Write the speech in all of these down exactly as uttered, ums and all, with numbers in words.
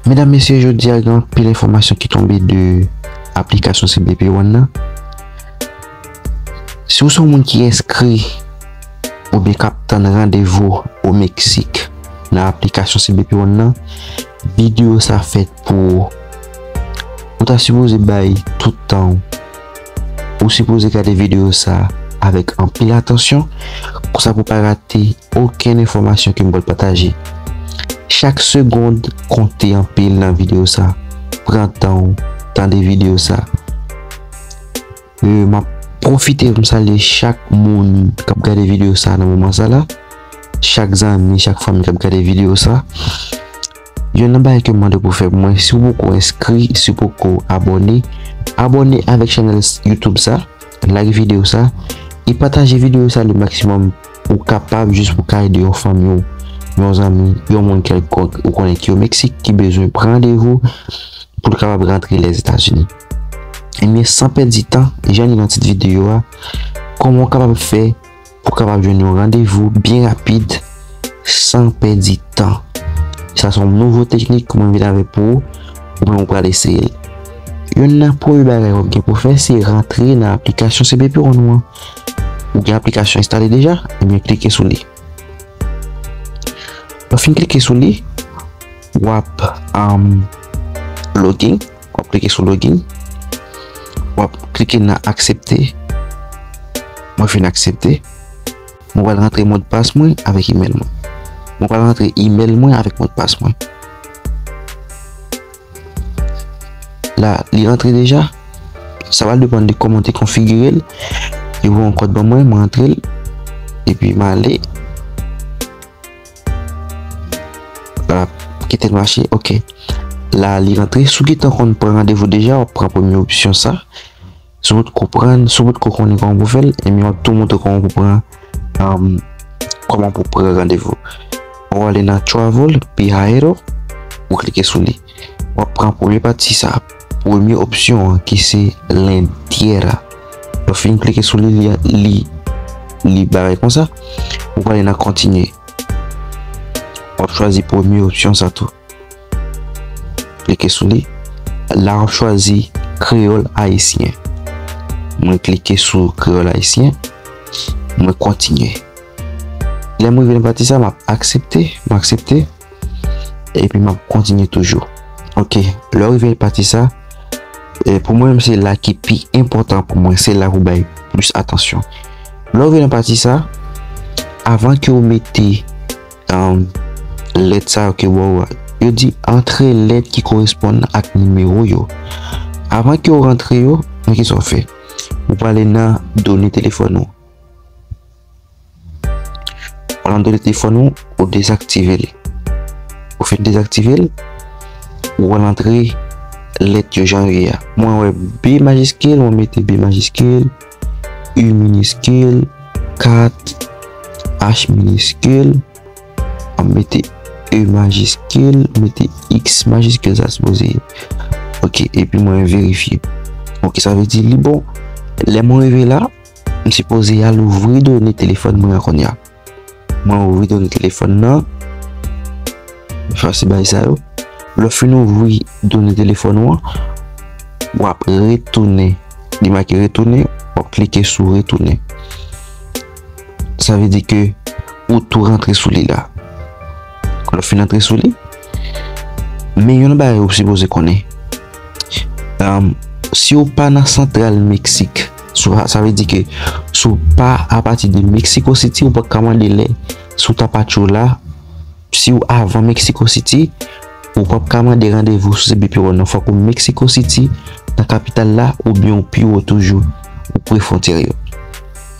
Medam, mesye, jodi a gen anpil enfòmasyon ki tonbe de aplikasyon C B P One nan. Si w se yon moun ki enskri oubyen k ap tann randevou o Meksik nan aplikasyon C B P One nan, videyo sa fèt pou ou. Ou ta sipoze bay tout tan w. Ou sipoze gade videyo sa avèk anpil atansyon, konsa pou w pa rate okenn enfòmasyon ke m pral pataje. Chak segond konte anpil nan videyo sa. Pran tan w, tande videyo sa. E, m ap pwofite pou m salye chak moun k ap gade videyo sa nan moman sa la. Chak zanmi, chak fanmi k ap gade videyo sa. Youn nan bagay ke m mande w pou fè pou mwen, si w poko enskri, si w poko abòne, abòne avèk chanèl YouTube sa, like videyo sa, e pataje videyo sa le maksimòm ou kapab jis pou ka ede yon fanmi w, yon zanmi, yon moun kèlkonk ou konnen ki o Meksik, ki bezwen pran randevou pou l kapab rantre Lèzetazini. Ebyen, san pèdi tan, jan li nan tit videyo a, kòman w kapab fè pou w kapab jwenn yon randevou byen rapid, san pèdi tan. Sa se yon nouvo teknik mwen vin avè pou ou, ou menm ou pral eseye l. Youn nan premye bagay w ap gen pou fè, se rantre nan aplikasyon C B P One ou an. Ou gen aplikasyon enstale deja? Ebyen, klike sou li. Lè w fin klike sou li, w ap, um, login. W ap klike sou login. W ap klike nan aksepte. Mwen fin aksepte. Mwen pral rantre modpas mwen avèk imèl mwen. Mwen pral rantre imèl mwen avèk modpas mwen. La, li rantre deja. Sa va depann de kòman w te konfigire l. Yo voye yon kòd ban mwen, mwen rantre l. Epi m ale. L ap kite l mache, ok. La, li rantre. Si w gentan konn pran randevou deja, w ap pran premye opsyon sa. Si w potko pran, si w potko konnen kòman pou fè l, ebyen, w ap tou montre kòman pou pran, um, kòman pou pran randevou. Ou ale nan Travel, Viajero, ou klike sou li. W ap pran premye pati sa, premye opsyon an, ki se Lentiera. Lè w fin klike sou li, li, li, li bagay konsa. Ou prale nan Kontinye. W ap chwazi premye opsyon sa tou. Klike sou li. La, w ap chwazi Kreyòl Ayisyen. Mwen klike sou Kreyòl Ayisyen. Mwen Kontinye. Lè m rive nan pati sa, m ap aksepte, m aksepte, epi m ap kontinye toujou. Ok, lè w rive nan pati sa, e, pou mwen menm, se la ki pi enpòtan pou mwen, se la pou bay plis atansyon. Lè w rive nan pati sa, avan ke w mete, um, lèt sa yo ke w ba w a, yo di antre lèt ki koresponn ak nimewo yo. Avan ke w rantre yo, men kisa w fè? Ou prale nan done telefòn ou. Ou nan done telefòn ou, ou dezaktive l. Ou fin dezaktive l, ou al antre lèt yo jan yo ye a. Mwen wè B majiskil, mwen mete B majiskil, U miniskil, kat, H miniskil, mwen mete E majiskil, mete X majiskil, sa sipoze ye. Ok, epi mwen verifye. Ok, sa vle di li bon. Lè mwen rive la, m sipoze al ouvri done telefòn mwen an kounye a. Mwen ouvri done telefòn nan. Efase bagay sa yo. Lè w fin ouvri done telefòn ou an, w ap retounen. Li make retounen, w ap klike sou retounen. Sa vle di ke ou tou rantre sou li la. Lè w fin rantre sou li, men yon bagay ou sipoze konnen. Um, si w pa nan santral Meksik, so, sa vle di ke si w pa apati de Mexico City, ou p ap ka mande lè sou Tapachula. Si w avan Mexico City, ou p ap ka mande randevou sou C B P One non. Fòk ou Mexico City, nan kapital la, oubyen ou pi wo toujou, ou pre fwontyè yo.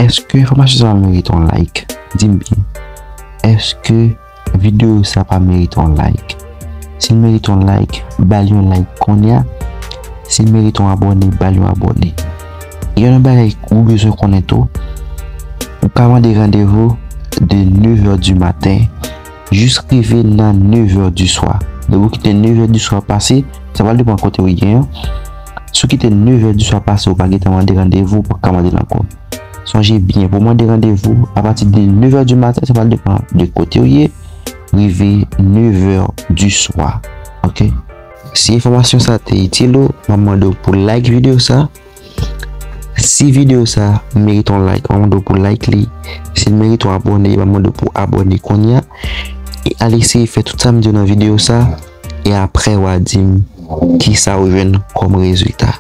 Èske enfòmasyon sa a merite yon like? Di m byen. Èske videyo sa pa merite yon like? Si l merite yon like, ba l yon like kounye a. Si l merite yon abòne, ba l yon abòne. Gen yon bagay ou bezwen konnen tou. Ou ka mande randevou de neuf heures du matin jis rive nan neuf heures du soir. Depi w kite neuf heures du soir pase, sa pral depann kote w ye an. Si w kite neuf heures du soir pase, ou pa gentan mande randevou, ou p ap ka mande l ankò. Sonje byen, pou mande randevou, apati de neuf heures du matin, sa pral depann de kote w ye, rive neuf heures du soir. Ok? Si enfòmasyon sa te itil ou, m ap mande w pou like videyo sa. Si videyo sa merite yon like, m ap mande w pou like li. Si l merite yon abòne, m ap mande w pou abòne kounye a. E al eseye fè tout sa m di w nan videyo sa. E apre w a di m kisa ou jwenn kòm rezilta.